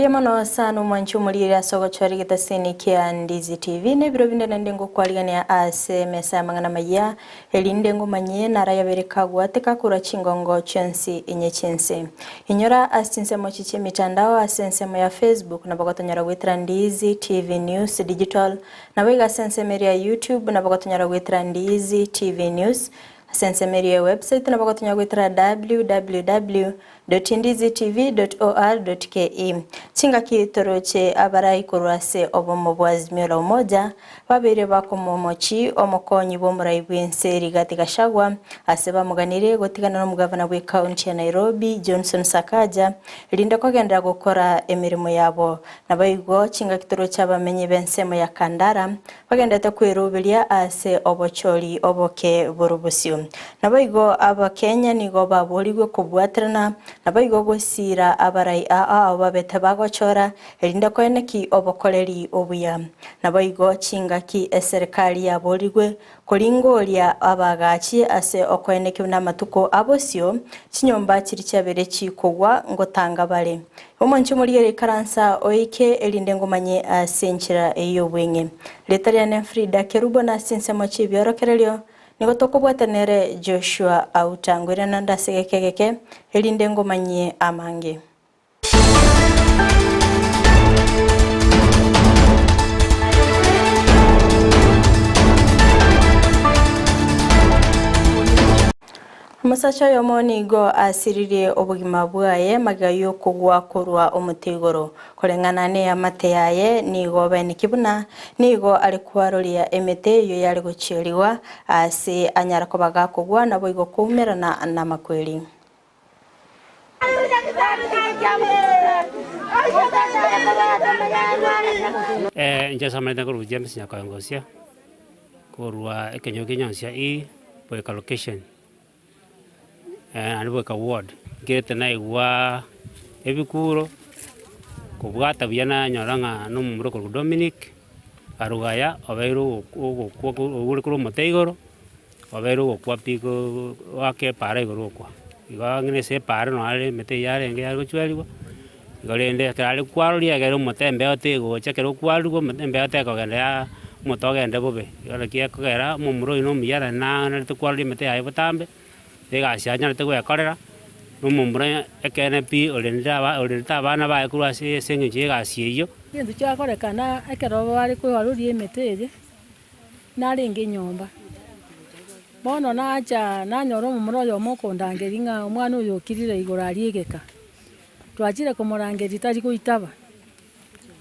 Mbuya mono sana omwanchi omoriri ase ogochora egetaseni kia Ndizi TV na ebiro binde naende ngokwarigania ase emesa y'amang'ana amayia erinde ngomanyie narayabere kagwateka korwa chingongo chionsi inye chi'ense. Inyora ase chinsemo echi chi'emitandao ase ensemo ya Facebook nabo gotonyora goetera Ndizi TV News Digital Naboigo ase ensemo eria ya YouTube nabo gotonyora goetera Ndizi TV News. Ase ensemo eria ya website nabo gotonyora goetera www.ndizitv.or.ke. Chingaki toroche abarai korwa ase obomo bwa Azimio la Umoja babeire bakomomochi omokonyi bw'omorai bw'ense Rigathi Gachagua ase bamoganirie gotigana nomogavana bw'ecounty ya Nairobi Johnson Sakaja erinde kogenderera gokora emeremo yabo. Naboigo chingaki toroche abamenyi b'ensemo ya Kandara bagenderete kweroberia ase obochori oboke bore bosio. Naboigo Abakenya nigo baborigwe kobwaterana, naboigo gosiira abarai ao babete bagochora, erinde koeneki obokoreri obuya. Naboigo chingaki eserekari yaborigwe koringoria abaagachi ase okoeneki buna amatuko a bosio, chinyomba chiria chiabeire chikogwa ngotanga bare. Omonche omorigereria ikaransa oike, erinde ngomanye ase enchera eyio y'obweng'e. Rieta riane Frida Kerubo, na ase chinsemo chi'ebiorokererio nigo tokobwata nere Joshua Auta. Ngoirana naende ase egeka egeke, erinde ngomanyie amange. Omosacha oyomo nigo asiririe obogima bwaye magega y'okogwa korwa omote igoro. Koreng'ana neamate yaye nigo baeneki buna nigo are kwaroria emete eyio yare gochierigwa aase anyara koba gakogwa naboigo koumerana namakweri. Inche ase amaete nkorwa James Nyakoengosia, korwa ekenyoro kia Nyansia E, Boika location, naende Boika ward. Nkerete naigwa ebikuro, kobwata buya nanyora ng'a na omomura okorokwa Dominic, Arugaya obeire ogokwa ore korwa omote igoro. Obeire ogokwa pi goaka epaara igoro okwa. Igo ang'e ase epaara noo are emete eywo yarenge yare gochwerigwa, igo rende ekero are kwaroria egere omote embeo tegocha ekero okwarurwa omote embeo tekogenda yaa omote ogende bobe. Igo naki ekogera omomura oywo na omuya naende nanyarete kwaroria emete yaye botambe, egasi anyarete goekorera, na omomura ekeene pi orendire aba orendete abana baye korwa ase ase eng'encho ya egasi eywo. Egento kiakorekana ekero bare koaroria emete eye. Narenge nyomba, bono nacha nanyora omomura oyomo okondangeria ng'a omwana oyo okirire igoro aria egeka. Twachire komorangeria tari goitaba,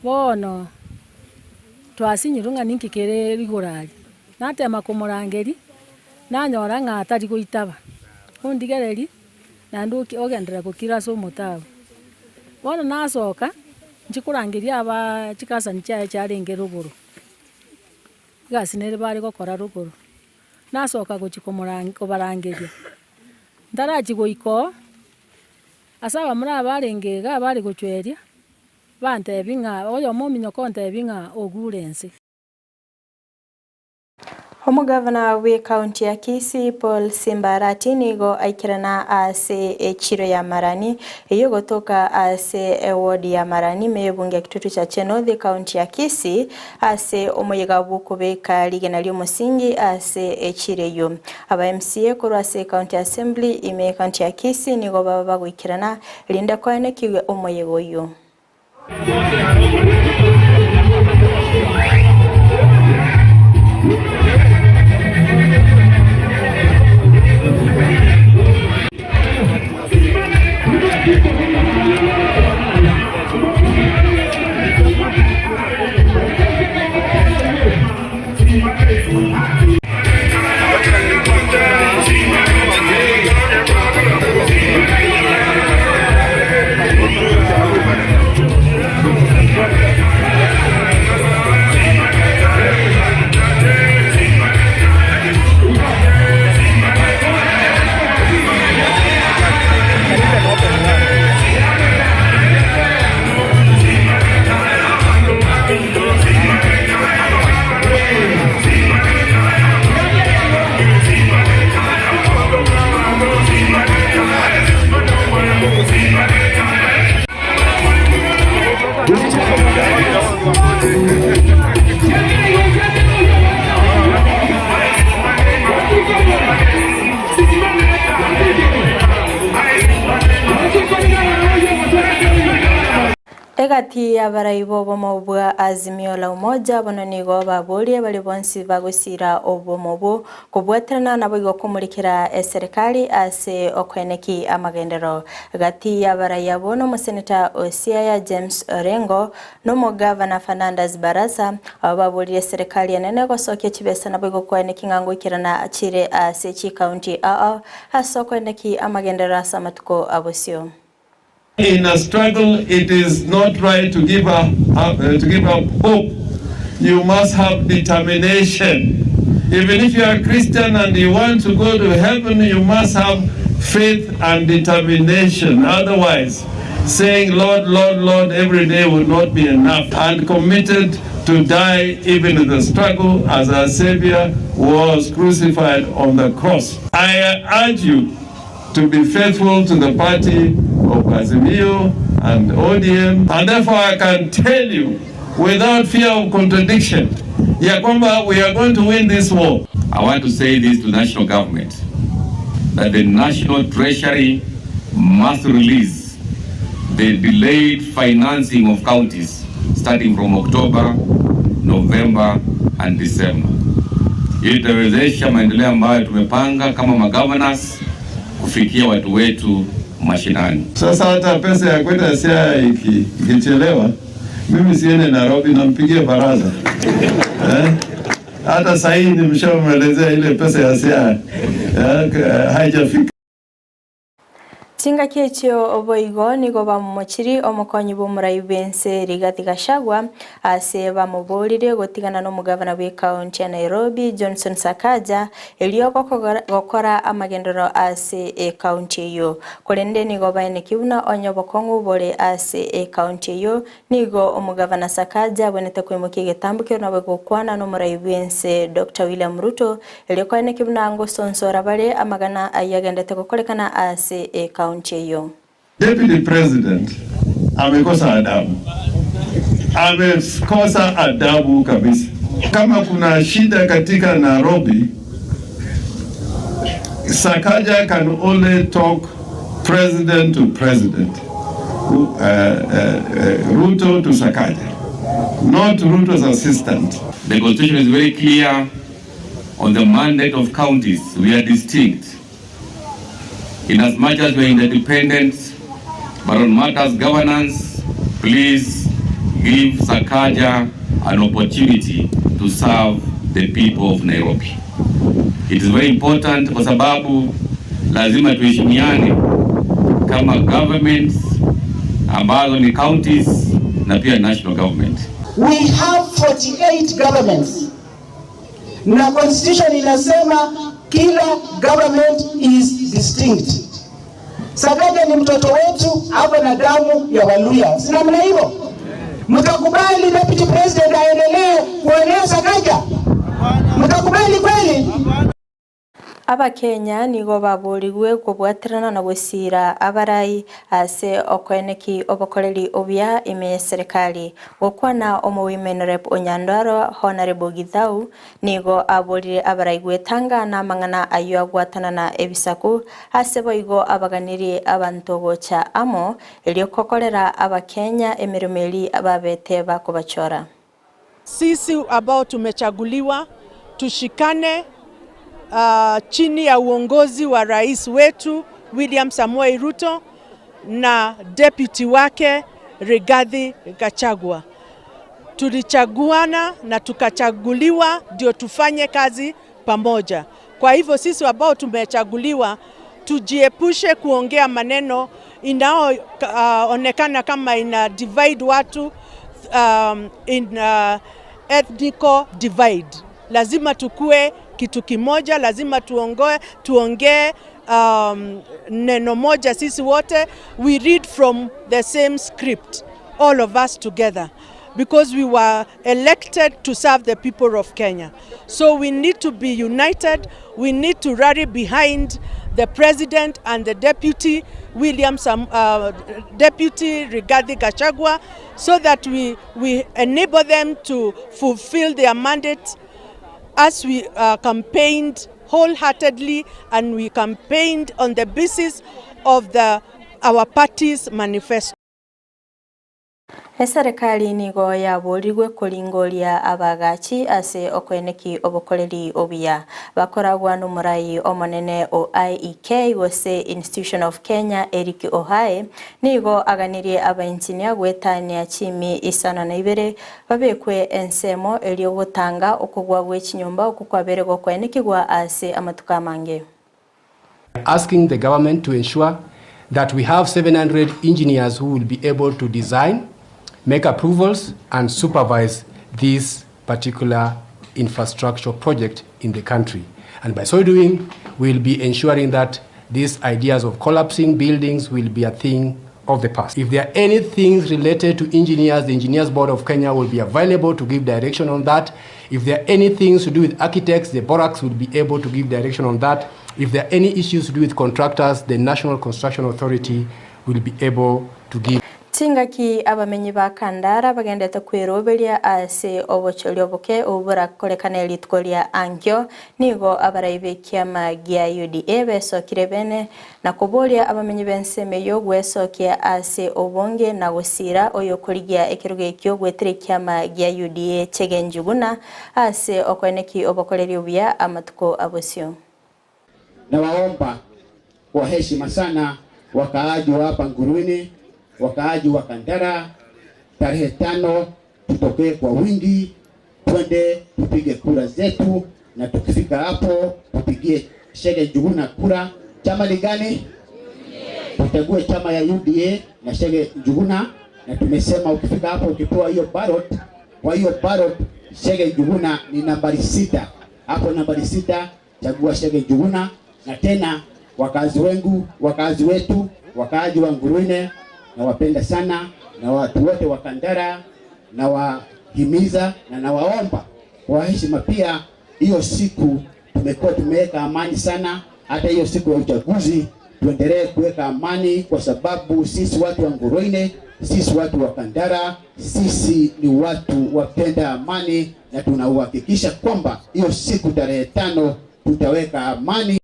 bono twasinyirwe ng'a ninki kere rigoro aria. Natema komorangeria, nanyora ng'a tari goitaba, ondigereria naende oki ogenderera gokira ase omote abwo. Bono nasoka, nchia korangeria abaa chikasani chiaye chiarenge rogoro. Egasi nere bare gokora rogoro, nasoka gochia komoran kobarangeria, ntarachia goika oo, ase abamura aba barenge igaa bare gochweria, bantebia ng'a oyomo ominyoka ontebia ng'a ogure ense. Omogavana bw'ekaunti ya Kisii Paul Simba Arati nigo aikerana ase echiro ya Marani eyio egotoka ase eward ya Marani ime y'ebunge ya Kitutu Chache North ekaunti ya Kisii Ase omoyega bw'okobeka rigena ri'omosingi ase echiro eyio, aba MCA korwa ase County Assembly ime y'Ecounty ya Kisii nigo baba bagoikerana erinde koenekigwe omoyega oyio. Egati y'abarai b'obomo bwa Azimio la Umoja bono nigo baborie baria bonsi bagosira obomo obwo kobwaterana naboigo komorekera eserekari ase okoeneki amagenderero. Gati y'abarai abwo nomoseneta o Siaya James Orengo na omogavana Fernandes Barasa, abwo baborire eserekari enene gosokia chibesa naboigo koeneki ng'a ngoikerana chire ase chikaunti ao ase okoeneki amagenderero ase amatuko abosio. In a struggle it is not right to give up, to give up hope, you must have determination. Even if you are a Christian and you want to go to heaven, you must have faith and determination. Otherwise, saying Lord, Lord, Lord every day will not be enough. And committed to die even in the struggle as our Savior was crucified on the cross. I urge you to be faithful to the party of Azimio and ODM and therefore I can tell you without fear of contradiction ya kwamba we are going to win this war. I want to say this to the national government that the National Treasury must release the delayed financing of counties starting from October, November and December. Ili itawezesha maendeleo ambayo tumepanga kama magovernors kufikia watu wetu mashinani. Sasa hata pesa ya kwenda Siaya ikichelewa, mimi siende Nairobi, nampigia baraza eh? Hata sasa hii nimeshamwelezea ile pesa ya Siaya eh, haijafika. Chingaki echio oboigo nigo bamomochiri omokonyi bw'omorai bw'ense Rigathi Gachagua ase bamoborire gotigana n'omogavana bw'ekaunti ya Nairobi Johnson Sakaja erio gokora amagendero ase ekaunti eyo. Korende nigo baeneki buna onye obokong'u bore ase ekaunti eyo nigo omogavana Sakaja abwenerete koimokia egetambokero nabo gokwana n'omorai bw'ense Dr. William Ruto erio koeneki buna ngosonsora bare amagana ayio agendete gokorekana ase ekaunti eyo. Deputy President amekosa adabu, amekosa adabu kabisa. Kama kuna shida katika Nairobi, Sakaja can only talk president to president, Ruto to Sakaja, not Ruto's assistant. The constitution is very clear on the mandate of counties. We are distinct. In as much as we are independent, but on matters governance, please give Sakaja an opportunity to serve the people of Nairobi. It is very important kwa sababu lazima tuheshimiane kama governments ambazo ni counties na pia national government. We have 48 governments. Na constitution inasema kila government is distinct. Sakaja ni mtoto wetu hapa na damu ya Waluya, si namna hivyo? Mtakubali deputy president aendelee kuonea Sakaja? Mtakubali kweli? Abakenya nigo baborigwe kobwaterana na gosira abarai ase okoeneki obokoreri obia ime ya serikali gokwana omo women rep Onyandwaro Honorable Githau nigo aborire abarai gwetanga na amang'ana ayio agwatana na ebisaku ase boigo abaganirie abanto gocha amo erio kokorera abakenya emeremo eri babete bakobachora. Sisi ambao tumechaguliwa tushikane chini ya uongozi wa rais wetu William Samoei Ruto na deputy wake Rigathi Gachagua. Tulichaguana na tukachaguliwa ndio tufanye kazi pamoja. Kwa hivyo sisi ambao tumechaguliwa tujiepushe kuongea maneno inayoonekana kama ina divide watu in ethnical divide. Lazima tukue kitu kimoja, lazima tuongee neno moja sisi wote. We read from the same script, all of us together, because we were elected to serve the people of Kenya. So we need to be united. We need to rally behind the president and the deputy, William Sam, Deputy Rigathi Gachagua, so that we enable them to fulfill their mandate as we campaigned wholeheartedly, and we campaigned on the basis of our party's manifesto. Eserekari nigo yaborirwe koringoria abaagachi ase okoeneki obokoreri obuya. Bakoragwa nomorai omonene o IEK gose Institution of Kenya Eric Ohae nigo aganirie abaengineer goetania chimi 52 babekwe ensemo erio gotanga okogwa gwe chinyomba okwo kwabere gokoenekigwa ase amatuko amange. Asking the government to ensure that we have 700 engineers who will be able to design, make approvals and supervise this particular infrastructure project in the country. And by so doing, we'll be ensuring that these ideas of collapsing buildings will be a thing of the past. If there are any things related to engineers, the Engineers Board of Kenya will be available to give direction on that. If there are any things to do with architects, the Borax will be able to give direction on that. If there are any issues to do with contractors, the National Construction Authority will be able to give. Chingaki abamenyi ba Kandara bagendete kweroberia ase obochori oboke obwo borakorekane rituko ria ankio, nigo abarai b'ekiama gia UDA besokire bene na koboria abamenyi b'ensemo eyio gwesokia ase obonge na gosiira oyokorigia ekerogo ekio goetera ekiama gia UDA Chege Njuguna ase okoeneki obokoreri obuya amatuko abosio. Nawaomba kwa heshima sana wakaaji wa hapa Nguruini, wakaaji wa Kandara, tarehe 5 tutokee kwa wingi, twende tupige kura zetu, na tukifika hapo tupigie Chege Njuguna kura. Chama ni gani? Tuchague chama ya UDA na Chege Njuguna, na tumesema ukifika hapo ukipewa hiyo ballot, kwa hiyo ballot Chege Njuguna ni nambari 6. Hapo nambari 6 chagua Chege Njuguna. Na tena wakazi wengu, wakazi wetu, wakaaji wa Nguruine nawapenda sana, na watu wote wa Kandara nawahimiza na nawaomba kwa heshima pia. Hiyo siku tumekuwa tumeweka amani sana, hata hiyo siku ya uchaguzi tuendelee kuweka amani, kwa sababu sisi watu wa Nguruine, sisi watu wa Kandara, sisi ni watu wapenda amani, na tunauhakikisha kwamba hiyo siku tarehe 5 tutaweka amani.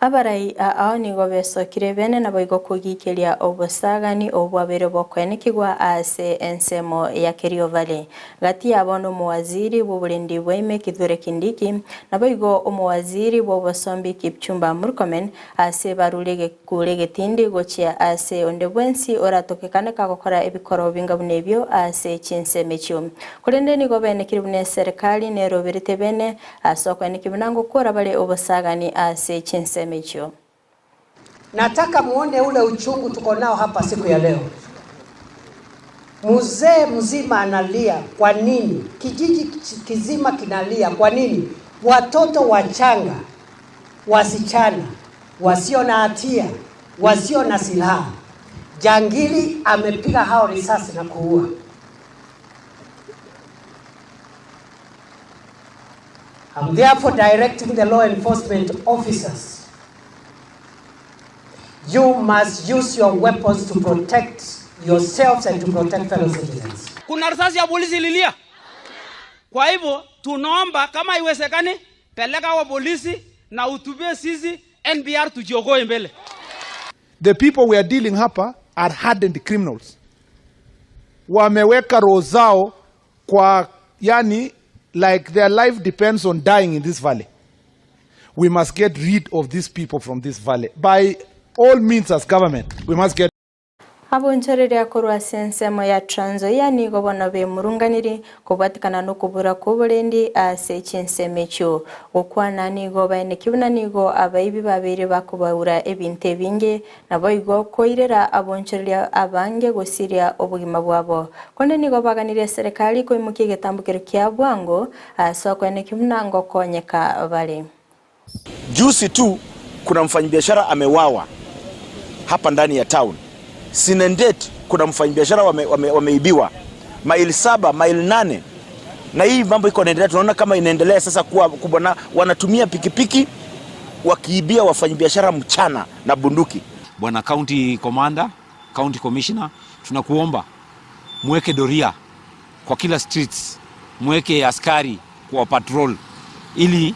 Abarai ao nigo besokire bene naboigo kogikeria obosagani obwabere bokoenekigwa ase ensemo ya Kerio Valley. Gati yabo n'omowaziri bw'oborendi bwaime Kithure Kindiki naboigo omowaziri bw'obosombi Kipchumba Murkomen ase barure kure getindi gochia ase onde bwensi oratokekane kagokora ebikoro binga buna ebio ase chinsemo echio. Korende nigo benekire buna eserikali neroberete bene ase okoeneki buna ngokora bare obosagani ase chinsemo echio. Nataka muone ule uchungu tuko nao hapa siku ya leo. Mzee mzima analia kwa nini? Kijiji kizima kinalia kwa nini? Watoto wachanga, wasichana, wasio na hatia, wasio na silaha. Jangili amepiga hao risasi na kuua. I'm therefore directing the law enforcement officers. You must use your weapons to protect yourselves and to protect fellow citizens. Kuna risasi ya polisi ililia. Kwa hivyo tunaomba kama haiwezekani, peleka wa polisi na utubie sisi NPR tujiokoe mbele. The people we are dealing hapa are hardened criminals. Wameweka roho zao kwa, yani, like their life depends on dying in this valley. We must get rid of these people from this valley. By all means as government, we must get Abonchoreria korwa ase ensemo ya Trans Nzoia nigo bono bemurunganiri kobwatikana nokobura kwa oborendi ase chinsemo echio. Gokwana nigo baeneki buna nigo abaibi babere bakobaura ebinto ebinge naboigo koirera abonchoreria abange gosiria obogima bwabo. Konde nigo baganirie serikali koimokia egetambukero kia bwango ase okoeneki buna ngokonyeka bare. Juzi tu kuna mfanyabiashara amewawa hapa ndani ya town. Sinendet kuna mfanyabiashara wameibiwa maili 7, maili 8. Na hii mambo iko inaendelea, tunaona kama inaendelea sasa kuwa kubwa, na wanatumia pikipiki wakiibia wafanyabiashara mchana na bunduki. Bwana County Commander, County Commissioner, tunakuomba muweke doria kwa kila streets, muweke askari kwa patrol ili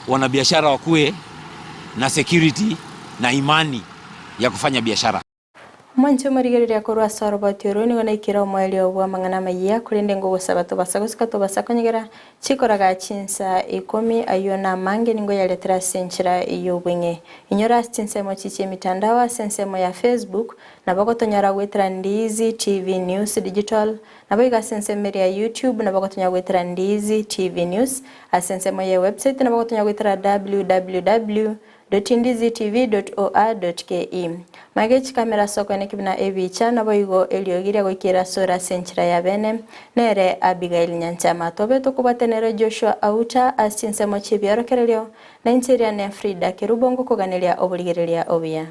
wanabiashara wakue na security na imani ya kufanya biashara. Omonche omorigereria korwa ase oroboti oro nigo naikire omoerio bw'amang'ana amayia, korende ngogosaba tobasa gosika tobasa konyegera chikoraga chinsa ikomi, ayio namange ningoyaretera ase enchera y'obweng'e. Inyora ase chinsemo chi chi'emitandao ase ensemo ya Facebook, nabo gotonyora goetera Ndiizi TV News Digital, Naboigo ase ensemo eria ya YouTube nabo gotonya goetera Ndiizi TV News, ase ensemo ye website nabo gotonya goetera www dot ndizitv dot or dot ke. Mage chikamera ase okoeneki buna ebicha, naboigo eriogi riagoikera asore ase enchera ya bene, nere Abigail Nyanchama. Tobe tokobwate nere Joshua Auta ase chinsemo chi'ebiorokererio, na inche riane Frida Kerubo ngokoganeria oborigereria obuya.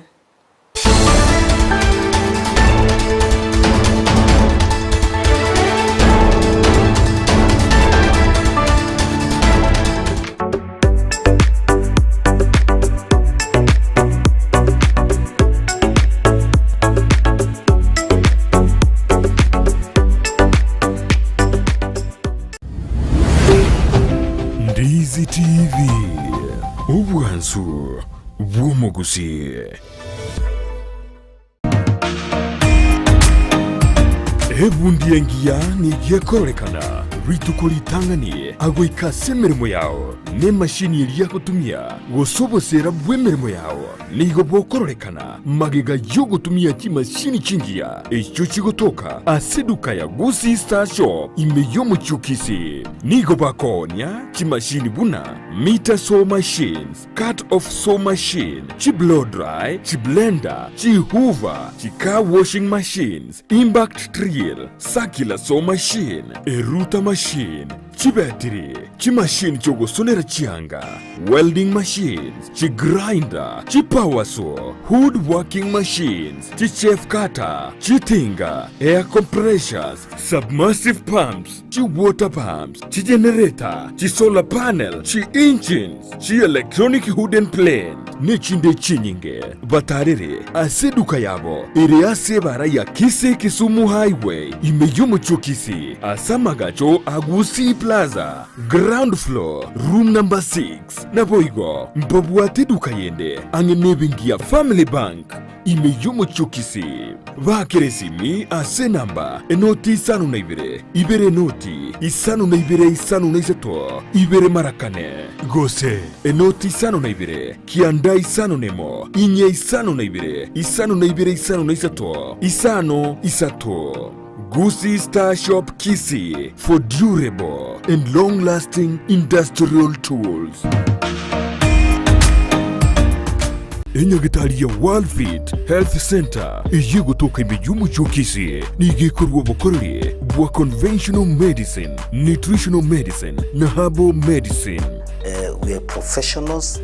Ndizi TV, obwansu bw'omogusi. Ebundi engiya nigo ekororekana rituko ritang'ani agoika ase emeremo yao, na emashini eria agotumia, gose oboseera bw'emeremo yao nigo bokororekana magega y'ogotumia chimashini chingiya echio chigotoka ase eduka ya Gusii Star Shop ime y'omochie o Kisii. Nigo bakoonia chimashini buna meter saw machines, Cut off saw machine, chi blow dry, chi blender, chi hoover, chi car washing machines, impact drill, circular saw machine, eruta machine, chibetiri, chimachine chiogosonera chianga, welding machines, chi grinder, chi power saw, wood working machines, chi chaff cutter, chitinga, air compressors, submersive pumps, chi water pumps, chi generator, chi solar panel, chi engines, chi electronic wooden plane, nechinde chinyinge. Batarere ase eduka yabo ere ase ebara ya Kisii Kisumu Highway ime y'omochie o Kisii ase amagacho a Gusii Plaza, ground floor, room number 6. Naboigo mbabwate eduka yende ang'e nebenki ya Family Bank ime y'omochie o Kisii. Baakere esimi ase enamba enoti isano na ibere, ibere enoti, isano na ibere isano na isato, ibere mara kane, gose enoti isano na ibere, kianda isano na emo, inye isano na ibere, isano na ibere isano na isato, isano isato. Gusii Star Shop Kisii for durable and long lasting industrial tools. Enyagitari ya Worldfit Health Center eyio egotoka ime y'omochie o Kisii nigo ekorua obokoreri bwa conventional medicine, nutritional medicine na herbal medicine. We are professionals,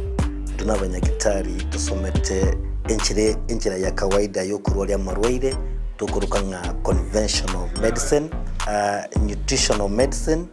intwe nabanyagitari tosomete enchera enchera ya kawaida yokorwaria amarwaire tokoroka ng'a conventional medicine, nutritional medicine.